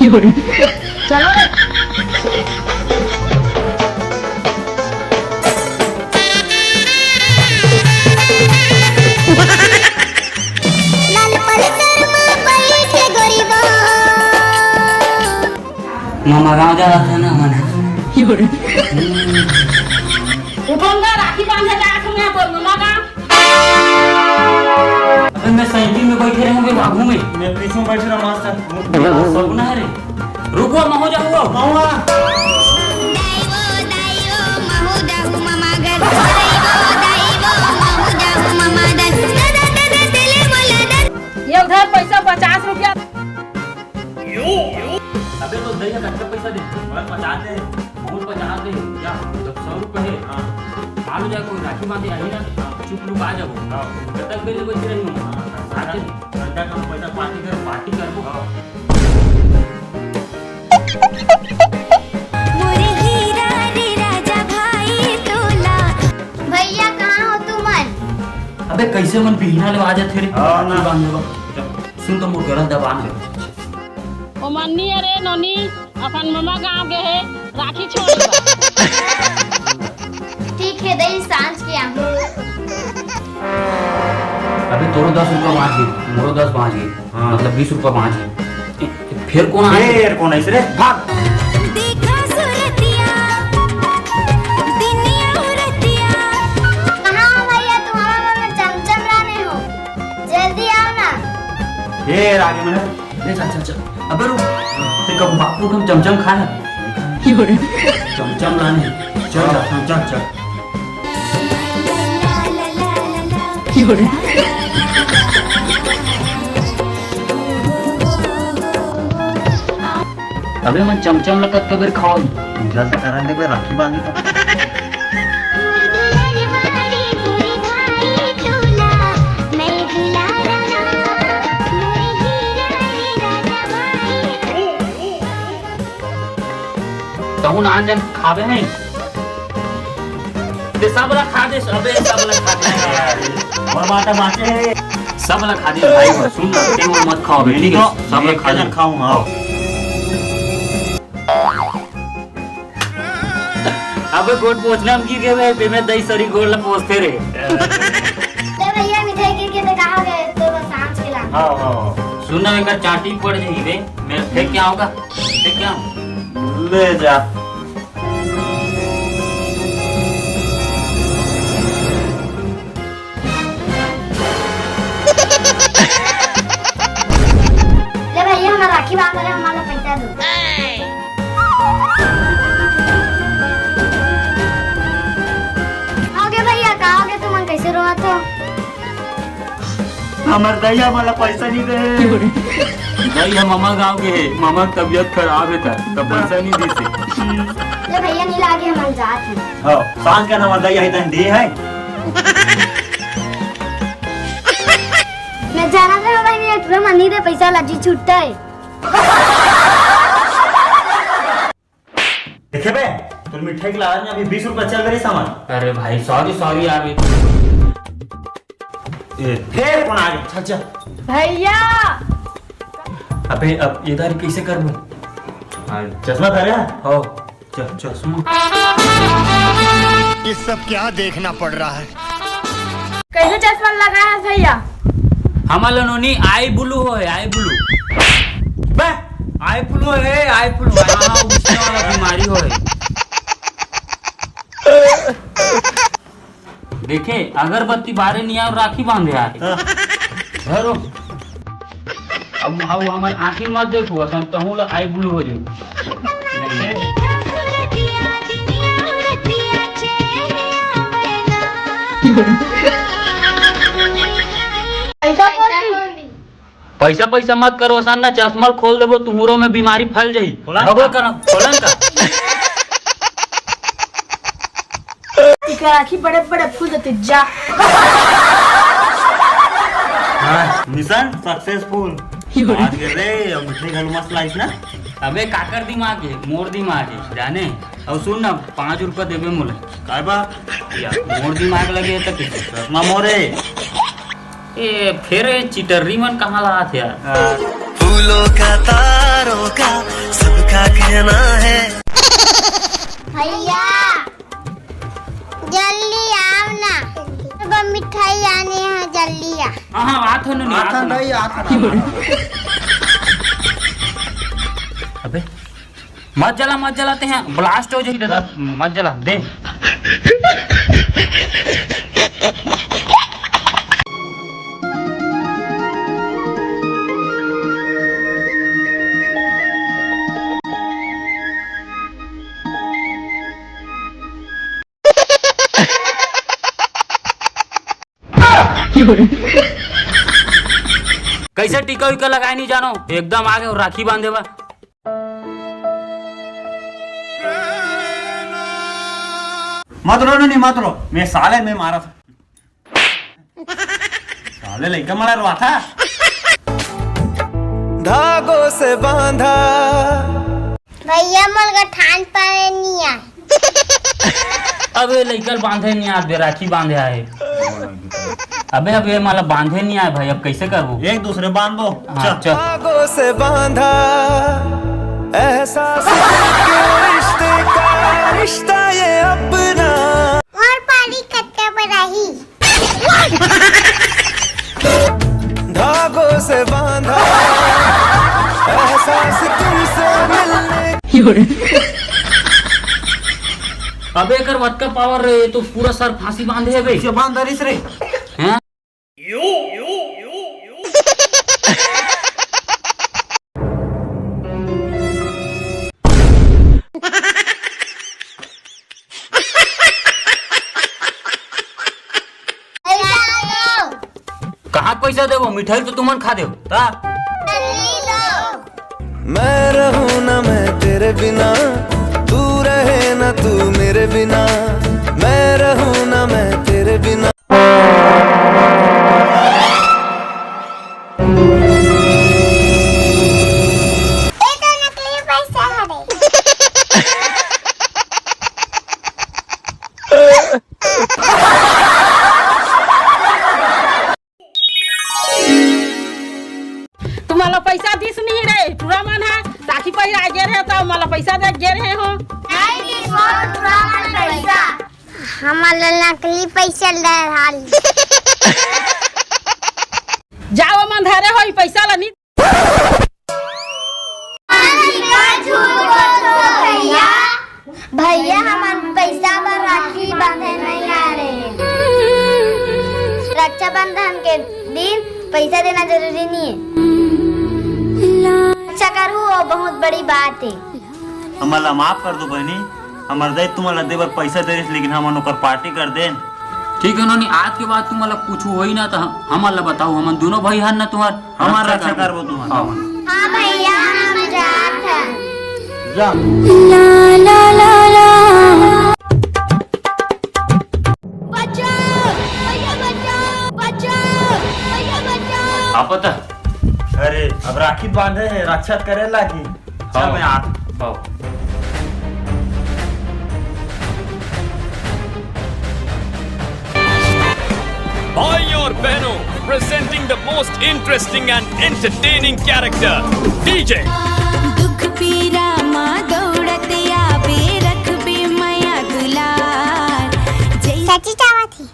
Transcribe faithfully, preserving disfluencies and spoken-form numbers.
चलो रे। लाल पलसर में बैठ के गोरी बा। मामा गाँव जावत हे ना मन। उठों गा, राखी बांधे जात हूँ मैं, बोल मामा गाँव। अबे मैं साइकिल में बैठे रहूँ बे बाबू में। मैं पीछे में बैठे रहा मास्टर। सपना है रे। रुको, महू जाहू। महू आ। दाई वो, दाई वो, महू जाहू मामा घर। दाई वो, दाई वो, महू जाहू मामा घर। ये उधर पैसा पचास रुपया। अबे तो दई ह कतका पैसा दे? बस पचास दे। बहुत पचास दे। क्या? जब सौ रुपये है। हाँ। मान लो जाए कोई राखी बांधे आई ना, हाँ। चुप लुका जाबो। हाँ। जब तक बेले बची रही हूँ। हाँ। आते हैं। घंटा का पैसा पार्टी कर, पार्टी करबो। हाँ। मोरे हीरा रे राजा भाई तोला। भैया, कहाँ हो तुमन? अबे, कैसे मन बिहना ले आ जाथे रे? हाँ ना। राखी बांधे बर। सुन तो मोर गरज दबान ले। ओ मन्नी, अरे नोनी, अपन ममा गांव गे हे, राखी छोड़ बा। ठीक है, दई सांझ के आहूं। अबे तोरो दस रुपया बांच गे, मोरो दस बांच गे, हाँ। मतलब बीस रुपया बांच गे। ए, ए, फेर कोन आए? फेर कोन आइस रे? भाग। देखा सुरतिया, दिनिया उरतिया। कहाँ हो भैया, तुम्हारा मन में चमचम लाने हो, जल्दी आओ ना। फेर आगे मैंने ले, चल, चल, चल। अबे रुक, ते कब बापू के हम चमचम खाए हैं? चमचम लाने। चल, चल, चल, चल। अबे मैं चमचम ला कतका बेर खाओ। पूजा से करन दे, कोई राखी बांधी तो। तहु नान जन खाबे नहीं। ते सब ला खा दे, अबे सब ला खा दे। और बात बांचे है। सब ला खा दे भाई, सुन ना, ते वो मत खाओ बे, ठीक है? सब ला खा दे। खाऊं, हाँ। अबे गोड़ पोछना में गिर गए बे, बे मैं दई सरी गोड़ ला पोछते रे। ते भैया मिठाई गिर के ते कहाँ गए? तो बस सांझ के ला। हाँ, हाँ। सुन ना, एक चाटी पड़ जाई बे, मैं फेंक के आऊंगा, फेंक के आऊं। ले जा। ले भैया, हमार राखी बांध रहे, हमारा पैसा दो। आओगे भैया, का होगे तुमन, कैसे रोवत हो? हमर दई ह मोला पैसा नहीं दे। दई ह ममा गांव के हे, ममा के तबीयत खराब हे त, त पैसा नहीं दीस हे। ले भैया, नहीं लागे, हम जात हैं। हाँ, सांझ के हमर दई आई तन दे है। मैं जाना था भाई, मैं टूरा मनी दे पैसा ला जी छुट्टा है। देखे बे, तोर मिठाई के लालच में अभी बीस रुपया चल रही सामान। अरे भाई, सॉरी, सॉरी यार। ए, फेर कौन आ गया? चल, चल। भैया। अबे, अब इधर कैसे करबो? हाँ, चश्मा धरे? हो। चल, चश्मा। ये सब क्या देखना पड़ रहा है? कैसे चश्मा लगाया है भैया? हमर ला नोनी eye blue होय, eye blue। बे, eye flu हे, eye flu। हाँ, उसने वाला बीमारी होय। देखे, अगरबत्ती बारे नहीं आए, राखी बांधे आए। हाँ। धरो। अब, अब हमर आँखी मत देखो, असन तहूँ ला eye blue हो जाई। पैसा पैसा मत करो, असन ना चश्मा खोल देबो, तुम्हरो में बीमारी फैल जाई। खोलन का? खोलन का? इकर आँखी बड़े बड़े फूल देते जा। हाँ, mission successful। आज के रे, अब मिठाई घलो मस्त लाइस ना। अबे काकर दिमाग हे, मोर दिमाग हे, जाने। अब सुन ना, पाँच रुपया देबे मोला। काय बा? या, मोर दिमाग लगे हे त किसे? चश्मा मोरे। ए, फेर ए चिटर्री मन कहाँ ला आथे यार? हाँ। फूलों का, तारों का, भैया, जल्दी आओ ना, अब मिठाई आने हैं, जल्दी आ। हाँ, हाँ, आत हो नोनी, आत आत हो हो ना। नोनी, आत हो ना। अबे, मत जला, मत जला, तें हा blast हो जाही दादा, मत जला, दे। कइसे टीका उका लगाय नइ जानो, एकदम आगे राखी बांधे बर। मत रो नोनी, मत रो, मैं साले मैं मारा था। साले लइका मन ला रोवाथे। धागों से बांधा। भैया, मोला गठान पाए नइ आय। अबे, लइका ल बांधे नइ आत बे, राखी बांधे आय। अबे, अबे, मोला बांधे नइ आय भाई, अब कइसे करबो? एक दूसरे बांधबो। हाँ, चल। चल। धागों से बांधा, एहसास के रिश्ते का, रिश्ता ये अपना। और पानी कत्ते बनाही? धागों से बांधा, एहसास तुमसे मिलने। अबे एकर वतका power रे, ये तो पूरा सर फांसी बांधे हे बे। इसे बांध धरिस रे। हैं? कहाँ के पइसा देबो? मिठाई तो तुमन खा देव। ता? मैं रहूं ना मैं तेरे बिना, तू रहे ना तू मेरे बिना, मैं रहूं ना मैं तेरे बिना। ए तो नकली पइसा हरे। तुमन ला पइसा दिस नहीं रे, टुरा मन हा राखी पहिराय गे रहे, त मोला पइसा दे गे रहे हो। नहीं दिस वो टुरा मन पइसा। हमन ला नकली पइसा दे हाल। जाओ मन धरे हो पइसा ला नी। भैया, हमन पइसा बर राखी बांधे नइ आए रहे। रक्षाबंधन के दिन पइसा देना जरूरी नइ हे। रक्षा करहू, वो बहुत बड़ी बात हे। हमन ला माफ कर दो बहिनी, हमर दाई तुमन ला दे बर पइसा दे रहिस, लेकिन हमन ओकर party कर देन। ठीक हे नोनी, आज के बाद तुमन ला कुछु होही ना त हम, हमन ला बताहू, हमन दूनों भाई हन ना तुम्हर, हमर रक्षा करबो तुमन। हाँ। हाँ भैया, हम जात हन। जा। ला, ला, ला, ला। बचाओ, भैया बचाओ, बचाओ, भैया बचाओ। आप पता? अरे, अब राखी बांधे हे, रक्षा करे लागी। चल, हाँ। मैं आत। हाँ। भाई और बहनों, presenting the most interesting and entertaining character, D J। दुख पीरा मा दौड़त आबे, रखबे मया दुलार। जय चाची चावत ही।